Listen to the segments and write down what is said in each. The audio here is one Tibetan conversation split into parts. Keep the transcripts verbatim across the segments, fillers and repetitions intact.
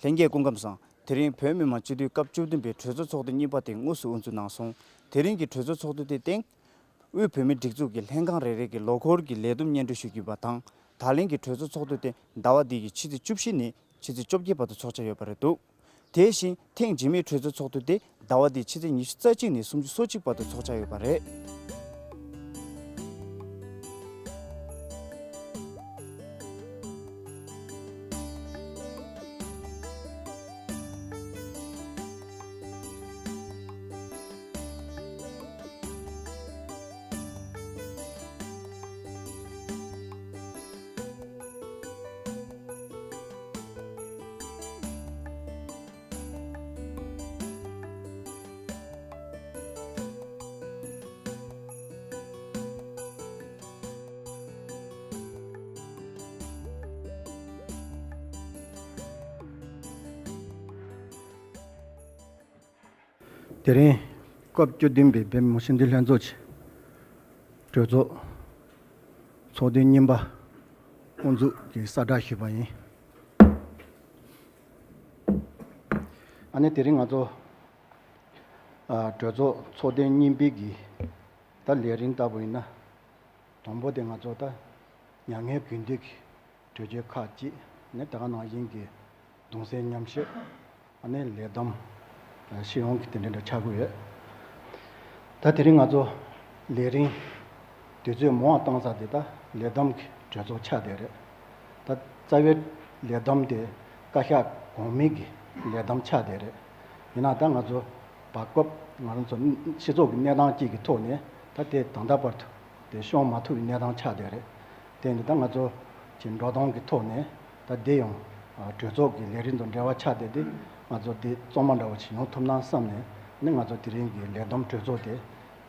ལྷན་རྒྱས་སྐུ་ཁམས་བཟང་། དེ་རིང་བོད་མི་མང་སྤྱི་འཐུས་སྐབས་བཅུ་བདུན་པའི་གྲོས་ཚོགས་ཚོགས་དུས་གཉིས་པ་དེ་དངོས་སུ་དབུ་འཛུགས་གནང་སོང་། དེ་རིང་གི་གྲོས་ཚོགས་ཚོགས་དུས་དེའི་སྟེང་། དབུས་བོད་མིའི་སྒྲིག་འཛུགས་ཀྱི་ལྷན་ཁང་རེ་རེ་གི་ལོ་འཁོར་གྱི་ལས་བསྡོམས་སྙན་སྒྲོན་ཞུ་རྒྱུ་ཡིན་པ་དང་། ད་ལན་གྱི་གྲོས་ཚོགས་ཚོགས་དུས་དེ་ཟླ་བ་འདི་གི་ཕྱི་ཚེས་བཅུ་བཞི་ནས་ཕྱི་ཚེས་བཅོ་བརྒྱད་བར་དུ་འཚོགས་འཆར་ཡོད་པ་རེད་འདུག་དེ་བཞིན་ཐེངས་རྗེས་མའི་གྲོས་ཚོགས་ཚོགས་དུས་དེ་ཟླ་བ་འདིའི་ཕྱི་ཚེས་ཉི་ཤུ་རྩ་གཅིག་ནས་སུམ་ཅུ་སོ་གཅིག་བར་དུ་འཚོགས་འཆར་ཡོད་པ་རེད། དེ་རིང་སྐབས་བཅུ་བདུན་པའི་བོད་མི་མང་སྤྱི་འཐུས་ལྷན་ཚོགས་ཀྱི་གྲོས་ཚོགས་ཚོགས་དུས་གཉིས་པ་དབུ་འཛུགས་ཀྱི་གསལ་བསྒྲགས་ཞུས་པ་ཡིན། ཨ་ནི་དེ་རིང་ང་ཚོ་ཨ་གྲོས་ཚོགས་ཚོགས་དུས་གཉིས་པའི་གི་ད་ལས་རིམ་ལྟ་བུ་ཡིན་ན། དང་པོ་དེ་ང་ཚོ་ད་མྱ་ངན་གུས་འདུད་ཀྱི་གྲོས་ཆོད་ཁག་ཅིག་ནི་དེ་ག་ནང་བཞིན་གྱི་གདུང་སེམས་མཉམ་བསྐྱེད། ཨ་ནི་ལས་བསྡོམས་ཨ་སྤྱི་ཡོངས་ཀྱི་དེ་འདྲ་འདྲ་ཆགས་ཀྱི་ཡོད། ད་དེ་རིང་ང་ཚོ་ལས་རིམ་དུས་ཚོད་མང་བ་བཏང་ས་དེ་ད་ལས་བསྡོམས་ཀྱི་གྲོས་ཚོགས་ཆགས་བསྡད་རེད། ད་རྩ་བའི་ལས་བསྡོམས་དེ་བཀའ་ཤག་གོང་མའི་གི་ལས་བསྡོམས་ཆགས་བསྡད་རེད། ཡིན་ན་ད་ང་ཚོ་བར་སྐབས་ང་རང་ཚོ་སྤྱི་ཚོགས་ཀྱི་གནས་སྟངས་གཅིག་གི་ཐོག་ནས་ད་དེ་ད་ལྟ་བར་དུ་དེ་སྐྱོང་མ་ཐུབ་པའི་གནས་སྟངས་ཆགས་བསྡད་རེད། དེ་ནི་ད་ང་ཚོ་ཀྱི་འགྲོ་སྟངས་ཀྱི་ཐོག་ནས་ད་དེ་ཡང་ཨ་གྲོས་ཚོགས་ཀྱི་ལས་རིམ་དང་འབྲེལ་བ་ཆགས་བསྡད་དེ་ང་ཚོ་དེ་གཙང་མ་འདྲ་བོ་ཞིག་ཡོང་ཐུབ་ན་བསམ་ནས་ནི་ང་ཚོ་དེ་རིང་གི་ལས་བསྡོམས་གྲོས་ཚོགས་དེ་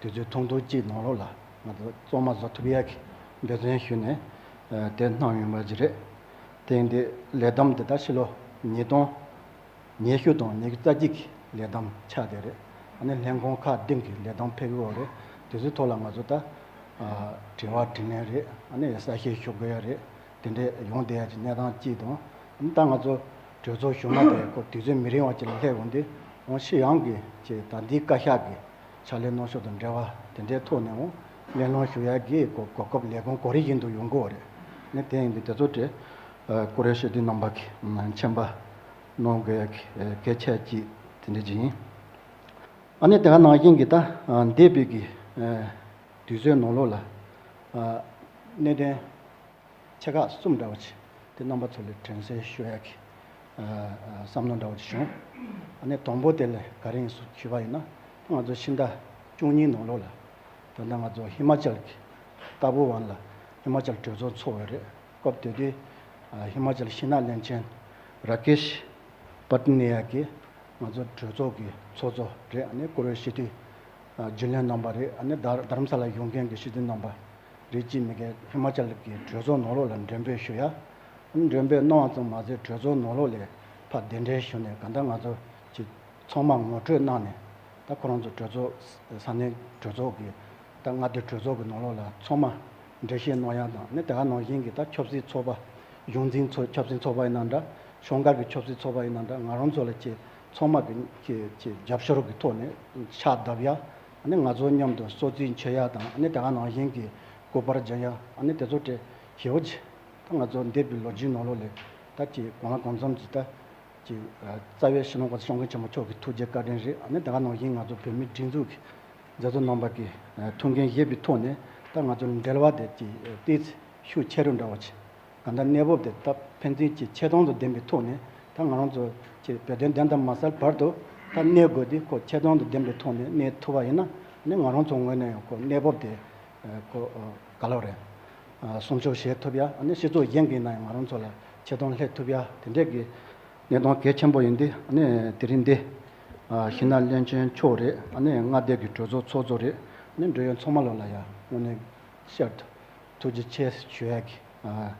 དུས་ཚོད་ཐུང་ཐུང་གཅིག་ནང་ལོགས་ལ་ང་ཚོ་གཙང་མ་བཟོ་ཐུབ་ཡག་གི་འབད་བརྩོན་ཞུས་ནས་ཨ་དེ་གནང་ཡོང་བ་ཞིག་རེད། དེ་ཡིན་དུས་ལས་བསྡོམས་དེ་ད་ཕྱི་ལོ་ཉིས་སྟོང་ཉི་ཤུ་དང་ཉི་ཤུ་རྩ་གཅིག་གི་ལས་བསྡོམས་ཆགས་བསྡད་རེད། ཨ་ནི་ལྷན་ཁང་ཁག་བདུན་གྱི་ལས་བསྡོམས་ཕེབས་ཀྱི་ཡོད་རེད། དེ་ཚོའི་ཐོག་ལ་ང་ཚོ་ད་ཨ་དྲི་བ་དྲིས་ལན་རེད། ཨ་ནི་གསལ་བཤད་ཞུ་དགོས་ཡ་རེད། དེ་འདྲས་ཡོང་བསྡད་ཡ་གི་གནས་སྟངས་གཅིག་དང་། ཨ་ནི་ད་ང་ཚོ་གྲོས་ཚོགས་བཞུགས་མ་དེ་ཁོ་དུས་ཚོད་མི་རིང་བ་ཅིག་ལ་སླེབས་འོང་དུས་འོང་སྤྱི་ཡོངས་ཀྱི་ཅིག་ད་འདི་བཀའ་ཤག་གི་ཕྱག་ལས་གནང་ཕྱོགས་དང་འབྲེལ་བ་དེ་འདྲའི་ཐོག་ནས་འོང་གླེང་སློང་ཞུ་ཡ་གི་གོ་གོ་སྐབས་ལས་ཁུངས་གོ་རེ་བཞིན་དུ་ཡོང་གི་ཡོད་རེད། ནི་དེ་ཡིན་དུས་དེ་ཚོ་དེ་ཨ་སྐུ་ངོ་སྤྱི་འཐུས་རྣམ་པ་གི་མཆན་པ་གནང་དགོས་ཡ་གི་གལ་ཆེ་ཅིག་དེ་འདྲ་ཅིག་ཡིན། ཨ་ནི་དེ་ག་ནང་བཞིན་གྱི་ད་ཨ་འདས་པའི་གི་ཨ་དུས་ཚོད་ནང་ལོགས་ལ་ཨ་གནད་དོན་ཆེ་ཁག་གསུམ་འདྲ་བོ་ཅིག་དེ་རྣམ་པ་ཚོ་ལ་དྲན་གསོ་ཞུ་ཡ་གི་ཨ་བསམ་བློ་འདྲ་བོ་ཅིག་བྱུང་། ཨ་ནི་དང་པོ་དེ་ལ་ག་རེ་ཡིན་ཞུས་པ་ཡིན་ན། ང་ཚོ་ཕྱི་ཟླ་བཅུ་གཉིས་ནང་ལོགས་ལ་ད་ལྟ་ང་ཚོ་ཧི་མ་ཅལ་གྱི་ཏཱ་པུ་ཝན་ལ་ཧི་མ་ཅལ་གྲོས་ཚོགས་ཚོགས་ཡོད་རེད། སྐབས་དེ་དུས་ཨ་ཧི་མ་ཅལ་ཤིན་ན་བློན་ཆེན་ར་ཀེཤ་པ་ཏི་ནི་ཡ་གིས་ང་ཚོ་གྲོས་ཚོགས་ཀྱི་ཚོགས་གཙོ་རེད། ཨ་ནི་སྐུ་ངོ་སྤྱི་འཐུས་ཨ་རྒྱུན་ལས་རྣམ་པ་རེད། ཨ་ནི་རྡ་རྡ་རམ་ས་ལ་ཡོང་མཁན་གྱི་སྤྱི་འཐུས་རྣམ་པ་རེད། ཅིག་མི་གའི་ཧི་མ་ཅལ་གྱི་གྲོས་ཚོགས་ནང་ལོགས་ལ་མགྲོན་འབོད་ཞུ་ཡ། མགྲོན་འབོད་གནང་བ་ཙམ་མ་ཟད་གྲོས་ཚོགས་ནང་ལོགས་ལས་ཕར་གདན་འདྲེན་ཞུས་ནས་གང་ལྟར་ང་ཚོ་ཅིག་ཚང་མ་ངོ་སྤྲོད་གནང་ནས་ད་ཁོ་རང་ཚོ་གྲོས་ཚོགས་ས་གནས་གྲོས་ཚོགས་ཀྱི་ད་མངའ་སྡེ་གྲོས་ཚོགས་ཀྱི་ནང་ལོགས་ལ་ཚང་མ་འགྲེལ་བཤད་གནང་ཡ་དང་། ནི་དེ་ག་ནང་བཞིན་གྱི་ད་ཆབ་སྲིད་ཚོགས་པ་གཞུང་འཛིན་ཚོགས་ཆབ་སྲིད་ཚོགས་པ་ཡིན་ན་འདྲ། གཞུང་སྒེར་གྱི་ཆབ་སྲིད་ཚོགས་པ་ཡིན་ན་འདྲ། ང་རང་ཚོ་ལ་ཅིག་ཚང་མ་གི་ཅིག་ཅིག་རྒྱབ་སྐྱོར་གྱི་ཐོག་ནས་ཕྱག་བརྡབ་ཡ། ནི་ང་ཚོ་མཉམ་དུ་གསོལ་ཚིགས་མཆོད་ཡ་དང་། ནི་དེ་ག་ནང་བཞིན་གྱི་སྐུ་པར་སྦྱར་ཡ། ནི་དེ་ཚོ་དེ་ཞེ་པོ་ཅིག་ད་ང་ཚོ་འདས་པའི་ལོ་རྒྱུས་ནང་ལོགས་ལས་ད་ཅིག་གང་ལ་གང་འཚམ་ཅིག་ད་ཅིག་རྩ་བའི་སྤྱི་ནོར་གོང་ས་སྐྱབས་མགོན་ཆེན་པོ་མཆོག་གི་ཐུགས་རྗེ་བཀའ་དྲིན་རེད། ནི་དེ་ག་ནང་བཞིན་ང་ཚོ་བོད་མིའི་སྒྲིག་འཛུགས་ཀྱི་མཛད་གཙོ་རྣམ་པ་གི་ཐུགས་འགན་བཞེས་པའི་ཐོག་ནས་ད་ང་ཚོ་འབྲེལ་བ་དེ་ཅིག་ཏོག་ཙམ་ཤུགས་ཆེ་རུ་འདྲ་བོ་ཅིག་གང་ལྟར་གནས་བབ་དེ་ད་ཕན་ཚུན་གྱི་ཆེ་མཐོང་དང་ལྡན་པའི་ཐོག་ནས་ད་ང་རང་ཚོ་ཀྱི་བོད་དོན་བདེན་དང་མ་གསལ་བར་དུ་ད་གནས་དགོས་དུས་ཁོ་ཆེ་མཐོང་དང་ལྡན་པའི་ཐོག་ནས་གནས་ཐུབ་པ་ཡིན་ན་ནི་ང་རང་ཚོ་ངོས་ནས་ཡང་ཁོ་གནས་བབ་དེ་ཁོ་ག་ལབ་རེད། སྲུང་སྐྱོབ་བྱེད་ཐུབ་ཡ། ནི་སྤྱི་ཚོགས་གཞན་གྱི་ནང་ཡང་ང་རང་ཚོ་ལ་ཆེ་མཐོང་སླེབས་ཐུབ་ཡ་དེ་འདྲས་ཀྱི་གནས་སྟངས་གལ་ཆེན་པོ་ཡིན་དུས་ནི་དེ་རིང་འདི་ཤིན་ན་བློན་ཆེན་མཆོག་རེད། ནི་མངའ་སྡེ་གི་གྲོས་ཚོགས་ཚོགས་གཙོ་རེད། ནི་འབྲེལ་ཡོད་ཚང་མ་ལོ་ལ་ཡ་དངོས་གནས་ཤར་དུ། ཐུགས་རྗེ་ཆེ་ཞུ་ཡ་གི་ཨ་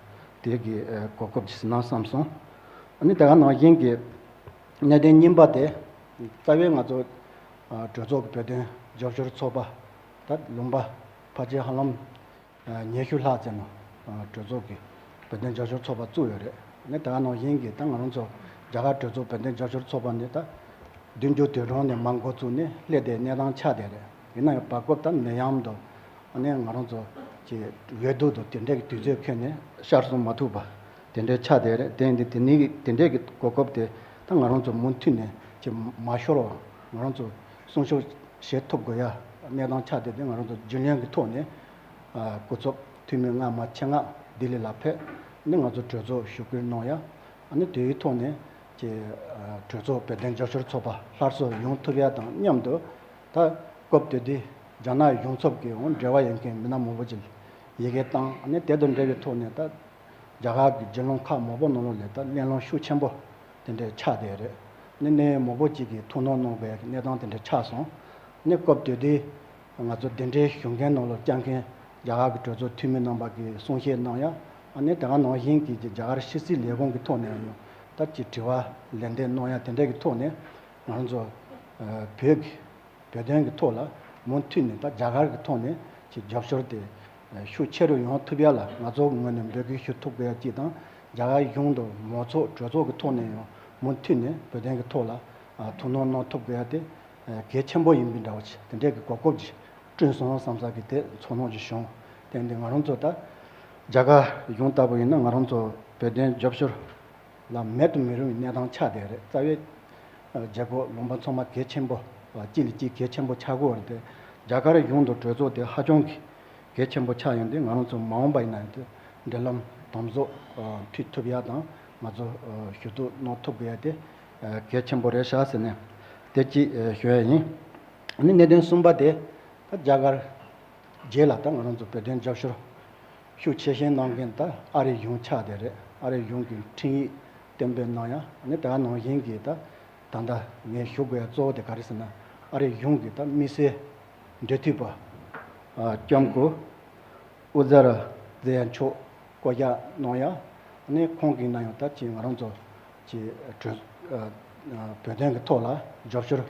དེ་གི་ཨ་གོ་སྐབས་ཅིག་ཟིན་ན་བསམ་སོང་། ཨ་ནི་དེ་ག་ནང་བཞིན་གྱི་གནད་དོན་གཉིས་པ་དེ་རྩ་བའི་ང་ཚོ་ཨ་གྲོས་ཚོགས་ཀྱི་བོད་དོན་རྒྱབ་སྐྱོར་ཚོགས་པ་ད་ལུང་པ་ཕལ་ཆེར་ཧ་ལམ་ཨ་ཉི་ཤུ་ལྷག་ཙམ་ནང་ཨ་གྲོས་ཚོགས་ཀྱི་བོད་དོན་རྒྱབ་སྐྱོར་ཚོགས་པ་བཙུགས་ཡོད་རེད། ཨ་ནི་དེ་ག་ནང་བཞིན་གྱི་ད་ང་རང་ཚོ་ རྒྱ་གར་གྲོས་ཚོགས་བོད་དོན་རྒྱབ་སྐྱོར་ཚོགས་པ་ནི་ད་བདུན་ཅུ་དོན་གྲངས་ནས་མར་འགོ་བཙུགས་ནས་སླེབས་དེ་གནས་སྟངས་ཆགས་བསྡད་རེད། ཡིན་ན་ཡང་བར་སྐབས་ད་ནད་ཡམས་དང་ཨ་ནི་ང་རང་ཚོ་གི་འོས་བསྡུ་དང་དེ་འདྲའི་གི་དུས་ཚོད་འཁེལ་ནས་བསྐྱར་གསོ་མ་ཐུབ་པ་དེ་འདྲའི་ཆགས་བསྡད་རེད། དེ་ཡིན་དུས་དེ་ནས་དེ་འདྲའི་གི་གོ་སྐབས་དེ་ད་ང་རང་ཚོ་མུ་མཐུད་ནས་ཀྱི་མ་ཤོར་བ་ང་རང་ཚོ་སྲུང་སྐྱོབ་བྱེད་ཐུབ་དགོས་ཡ་གནས་སྟངས་ཆགས་བསྡད་དེ་ང་རང་ཚོ་རྒྱུན་ལས་ཀྱི་ཐོག་ནས་ཨ་སྐུ་ཚབ་འཐུས་མི་སྔ་མ་ཆེད་མངགས་ལྡི་ལི་ལ་ཕེབས་ནས་ང་ཚོ་གྲོས་ཚོགས་ཞུ་སྐུལ་གནང་ཡ། ཨ་ནི་དེའི་ཐོག་ནས་ཀྱི་ཨ་གྲོས་ཚོགས་བོད་དོན་རྒྱབ་སྐྱོར་ཚོགས་པ་སླར་གསོ་ཡོང་ཐུབ་ཡ་དང་མཉམ་དུ་ད་སྐབས་དེ་དུས་རྒྱ་ནག་གཞུང་ཚབ་ཀྱི་འོང་འབྲེལ་བ་ཡོད་མཁན་མི་སྣ་མང་པོ་ཅིག་ཡི་གེ་བཏང་། ཨ་ནི་དེ་དང་འབྲེལ་བའི་ཐོག་ནས་ད་རྒྱ་གར་གྱི་རྒྱལ་ཡོངས་ཁག་མང་པོ་ནང་ལོགས་ལ་ད་གླེང་སློང་ཤུགས་ཆེན་པོ་དེ་འདྲ་ཆགས་བསྡད་རེད། ཨ་ནི་གནད་ཡོད་མང་པོ་ཅིག་གིས་ཐུགས་སྣང་གནང་དགོས་ཡ་གི་གནས་སྟངས་དེ་འདྲ་ཆགས་སོང་། ཨ་ནི་སྐབས་དེ་དུས་ང་ཚོ་དེ་འདྲའི་ཞུ་མཁན་ནང་ལ་བཅར་མཁན་རྒྱ་གར་གྱི་གྲོས་ཚོགས་འཐུས་མི་རྣམ་པ་གིས་གསུང་བཤད་གནང་ཡ། ཨ་ནི་དེ་ག་ནང་བཞིན་གྱི་རྒྱ་གར་ཕྱི་སྲིད་ལས་ཁུངས་ཀྱི་ཐོག་ནས་ཡང་ད་ཅིག་དྲི་བ་ལན་འདེབས་གནང་ཡ་དེ་འདྲ་གི་ཐོག་ནས་ང་རང་ཚོ་ཨ་བོད་ཀྱི་བོད་དོན་གྱི་ཐོག་ལ་མུ་མཐུད་ནས་ད་རྒྱ་གར་གྱི་ཐོག་ནས་ཅིག་རྒྱབ་སྐྱོར་དེ་ཤུགས་ཆེ་རུ་ཡོང་ཐུབ་ཡ་ལ་ང་ཚོ་ངོས་ནས་འབོད་སྐུལ་ཞུ་ཐུབ་དགོས་ཡ་གཅིག་དང་། རྒྱ་གར་གཞུང་དང་མང་ཚོགས་གྲོས་ཚོགས་ཀྱི་ཐོག་ནས་ཡང་མུ་མཐུད་ནས་བོད་དོན་གྱི་ཐོག་ལ་ཨ་ཐུགས་སྣང་གནང་ཐུབ་དགོས་ཡ་དེ་ཨ་གལ་ཆེན་པོ་ཡིན་པའི་འདྲ་བོ་ཅིག་དེ་འདྲའི་གི་གོ་སྐབས་ཅིག་བསྐྲུན་སོང་བསམ་ས་གི་དེ་ཚོར་སྣང་ཅིག་བྱུང་། དེ་འདི་ང་རང་ཚོ་ད་རྒྱ་གར་གཞུང་ལྟ་བུ་ཡིན་ན་ང་རང་ཚོ་བོད་དོན་རྒྱབ་སྐྱོར་ལ་མེད་དུ་མི་རུང་བའི་གནས་སྟངས་ཆགས་བསྡད་རེད། རྩ་བའི་ཨ་བྱེད་སྒོ་ལུང་པ་ཚང་མ་གལ་ཆེན་པོ་ཨ་གཅིག་ལས་གཅིག་གལ་ཆེན་པོ་ཆགས་ཀྱི་ཡོད་རེད་དེ། རྒྱ་གར་གཞུང་དང་གྲོས་ཚོགས་དེ་ཧ་ཅང་གི་གལ་ཆེན་པོ་ཆགས་ཡོང་དུས་ང་རང་ཚོ་མ་འོངས་པ་ཡིན་ན་ཡང་དེ་འབྲེལ་ལམ་དམ་ཟབ་ཨ་མཐུད་ཐུབ་ཡ་དང་ང་ཚོ་ཨ་ཞུ་གཏུག་གནང་ཐུབ་དགོས་ཡ་དེ་ཨ་གལ་ཆེན་པོ་རེད་ཤག་ཟེར་ནས་དེ་གཅིག་ཨ་ཞུ་ཡ་ཡིན། ཨ་ནི་གནད་དོན་གསུམ་པ་དེ་ད་རྒྱ་གར་རྗེས་ལ་ད་ང་རང་ཚོ་བོད་དོན་རྒྱབ་སྐྱོར་ཤུགས་ཆེ་ཤོས་གནང་མཁན་ད་ཨ་རིའི་གཞུང་ཆགས་བསྡད་རེད། ཨ་རིའི་གཞུང་གི་འཕྲིན་ཡིག་གཏན་འབེབས་གནང་ཡ། ཨ་ནི་ད་ག་ནང་བཞིན་གྱི་ད་ད་ལྟ་ངས་ཞུ་དགོས་ཡ་གཙོ་བོ་དེ་ག་རེ་ཟེར་ན། ཨ་རིའི་གཞུང་གི་ད་དམིགས་བསལ་འབྲེལ་མཐུད་པ་ཨ་ལྕམ་སྐུ་ཨུ་ཛ་ར་ཛེ་ཡ་མཆོག་བསྐོ་གཞག་གནང་ཡ། ཨ་ནི་ཁོང་གིས་ན་ཡང་ད་ཅིག་ང་རང་ཚོ་ཅིག་གྲོས་ཨ་ཨ་བོད་དོན་གྱི་ཐོག་ལ་རྒྱབ་སྐྱོར་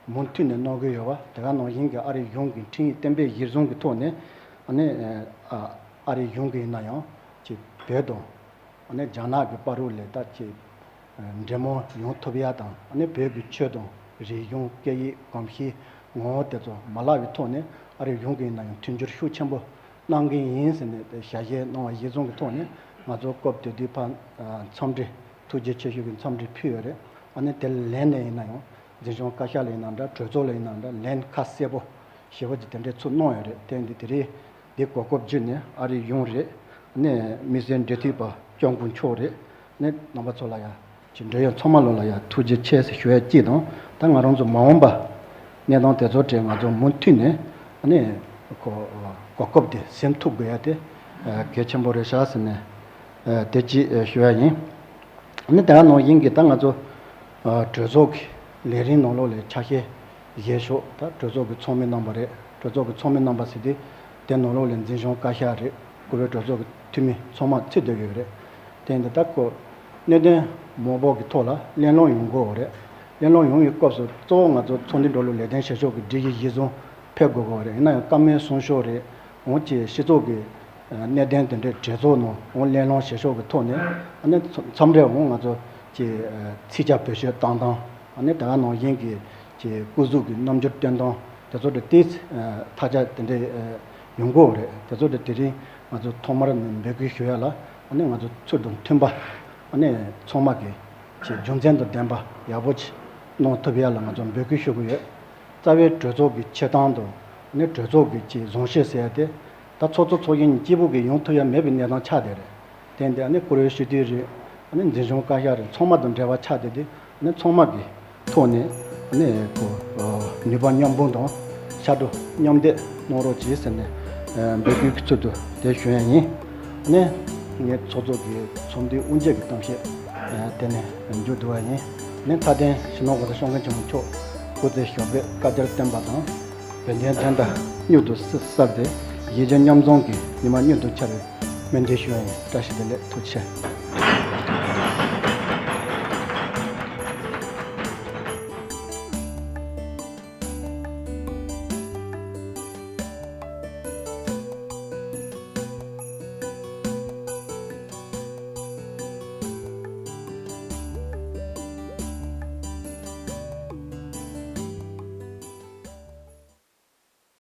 མུ་མཐུད་ནས་གནང་གི་ཡོད་པ། དེ་ག་ནང་བཞིན་གྱི་ཨ་རིའི་གཞུང་གི་འཕྲིན་ཡིག་གཏན་འབེབས་གཞིར་བཟུང་གི་ཐོག་ནས་ཨ་ནི་ཨ་ཨ་རིའི་གཞུང་གི་ཡིན་ན་ཡང་ཅིག་བོད་དང་ཨ་ནི་རྒྱ་ནག་གི་བར་དུ་ལས་ད་ཅིག་འབྲེལ་མོལ་ཡོང་ཐུབ་ཡ་དང་། ཨ་ནི་བོད་ཀྱི་ཆོས་དང་རིག་གཞུང་སྐད་ཡིག་གོམས་གཤིས་ངོ་བོ་དེ་ཚོ་མ་བརླག་པའི་ཐོག་ནས་ཨ་རིའི་གཞུང་གི་ཡིན་ན་ཡང་མཐུན་འགྱུར་ཤུགས་ཆེན་པོ་གནང་གི་ཡིན་ཟེར་ནས་དེ་ཞལ་བཞེས་གནང་བ་གཞིར་བཟུང་གི་ཐོག་ནས་ང་ཚོ་སྐབས་དེ་དུས་ཕར་འཚམས་འདྲི་ཐུགས་རྗེ་ཆེ་ཞུ་གི་འཚམས་འདྲི་ཕུལ་ཡོད་རེད། ཨ་ནི་དེ་ལན་ནས་ཡིན་ན་ཡང་འཛིན་སྐྱོང་བཀའ་ཤག་ལ་ཡིན་ན་འདྲ། གྲོས་ཚོགས་ལ་ཡིན་ན་འདྲ། ལན་ཁ་གསལ་པོ་ཞེ་པོ་ཅིག་དེ་འདྲའི་ཚུར་གནང་ཡོད་རེད། དེ་འདི་དེ་རེད། འདི་གོ་སྐབས་བརྒྱུད་ནས་ཨ་རིའི་གཞུང་རེད། ཨ་ནི་དམིགས་བསལ་འབྲེལ་མཐུད་པ་ལྕམ་སྐུ་མཆོག་རེད། ཨ་ནི་རྣམ་པ་ཚོ་ལ་ཡ་ཅིག་འབྲེལ་ཡོད་ཚང་མ་ལོ་ལ་ཡ་ཐུགས་རྗེ་ཆེ་ཟེར་ཞུ་ཡ་གཅིག་དང་། ད་ང་རང་ཚོ་མ་འོངས་པ་གནས་སྟངས་དེ་ཚོ་གྲས་ང་ཚོ་མུ་མཐུད་ནས་ཨ་ནི་གོ་གོ་སྐབས་དེ་ཟིན་ཐུབ་དགོས་ཡ་དེ་གལ་ཆེན་པོ་རེད་ཤག་ཟེར་ནས་དེ་གཅིག་ཞུ་ཡ་ཡིན། ཨ་ནི་དེ་ག་ནང་བཞིན་གྱི་ད་ང་ཚོ་ཨ་གྲོས་ཚོགས་ཀྱི་ལས་རིམ་ནང་ལོགས་ལ་ཆ་ཤས་བཞེས་ཤོག་ད་གྲོས་ཚོགས་ཀྱི་ཚོགས་མི་རྣམ་པ་རེད། གྲོས་ཚོགས་ཀྱི་ཚོགས་མི་རྣམ་པ་ཟེར་དུས་དེ་ནང་ལོགས་ལ་འཛིན་སྐྱོང་བཀའ་ཤག་རེད། བཀུར་འོས་གྲོས་ཚོགས་ཀྱི་འཐུས་མི་ཚང་མ་ཚུད་བསྡད་ཡོད་རེད། དེ་འདི་ད་ཁོ་གནད་དོན་མང་པོ་གི་ཐོག་ལ་གླེང་སློང་ཡོང་གི་ཡོད་རེད། གླེང་སློང་ཡོང་བའི་སྐབས་སུ་གཙོ་བོ་ང་ཚོ་ཚོགས་འདུའི་འགྲོ་ལུགས་ལས་དོན་བྱེད་ཕྱོགས་ཀྱི་སྒྲིག་གཞི་གཞིར་བཟུང་ཕེབས་དགོས་ཀྱི་ཡོད་རེད། ཡིན་ན་ཡང་བཀའ་མོལ་གསུང་ཤོག་རེད། འོང་ཅིག་སྤྱི་ཚོགས་ཀྱི་གནད་དོན་དེ་འདྲའི་གྲོས་ཚོགས་ནང་འོང་གླེང་སློང་བྱེད་ཕྱོགས་ཀྱི་ཐོག་ནས། ཨ་ནི་མཚམས་རེ་འོང་ང་ཚོ་ཀྱི་ཚིག་ཇ་བེད་སྤྱོད་བཏང་སྟངས། ཨ་ནི་དེ་ག་ནང་བཞིན་གྱི་ཀྱི་སྐུ་གཟུགས་ཀྱི་རྣམ་འགྱུར་སྟོན་སྟངས་དེ་ཚོ་དེ་ཏིས་ཐག་ཆ་དེ་འདྲའི་ཡོང་གི་ཡོད་རེད། དེ་ཚོ་དེ་དེ་རིང་ང་ཚོ་ཐོག་མར་ནས་འབོད་སྐུལ་ཞུ་ཡ་ལ། ཨ་ནི་ང་ཚོ་ཚུལ་དང་མཐུན་པ་ཨ་ནི་ཚང་མ་གི་ཀྱི་རྒྱུ་མཚན་དང་ལྡན་པ་ཡག་པོ་ཅིག་གནང་ཐུབ་ཡ་ལ་ང་ཚོ་འབོད་སྐུལ་ཞུ་གི་ཡོད། རྩ་བའི་གྲོས་ཚོགས་ཀྱི་ཆེ་མཐོང་དང་ནི་གྲོས་ཚོགས་ཀྱི་ཀྱི་བཟང་ཤོས་ཟེར་ཡ་དེ་ད་ཚོགས་གཙོ་ཚོགས་གཞོན་གཉིས་སྐྱིད་པོ་གི་ཡོང་ཐུབ་ཡ་མེད་པའི་གནས་སྟངས་ཆགས་བསྡད་རེད། དེ་འདི་ཨ་ནི་བཀུར་འོས་སྤྱི་འཐུས་རེད། ཨ་ནི་འཛིན་སྐྱོང་བཀའ་ཤག་རེད། ཚང་མ་དང་འབྲེལ་བ་ཆགས་བསྡད་དེ། ཨ་ནི་ཚང་མ་གི་ཐོག་ནས་ཨ་ནི་ཁོ་ནུས་པ་མཉམ་སྤུངས་དང་ཕྱར་གྲུ་མཉམ་འདེགས་གནང་རོགས་གྱིས་ཟེར་ནས་འབོད་སྐུལ་གྱི་ཚུལ་དུ་དེ་ཞུ་ཡ་ཡིན། ཨ་ནི་ངས་ཚོགས་གཙོ་གི་ཚོགས་འདུའི་དབུ་འབྱེད་ཀྱི་གཏམ་བཤད་དེ་ནས་མཇུག་བསྡུ་བ་ཡིན། ནས་མཐའ་དོན་ཕྱི་ནང་གོ་ས་སྐྱོང་མཁན་ཆེན་མོ་མཆོག་སྐུ་ཚེ་ཞབས་པད་བསྐལ་བརྒྱར་བརྟན་པ་དང་། བོད་དོན་བདེན་མཐའ་མྱུར་དུ་གསལ་ཏེ་གཞིས་བྱེས་མཉམ་འཛོམས་ཀྱི་ཉི་མ་མྱུར་དུ་འཆར་བའི་སྨོན་འདུན་ཞུ་ཡ་ཡིན། བཀྲ་ཤིས་བདེ་ལེགས། ཐུགས་རྗེ་ཆེ།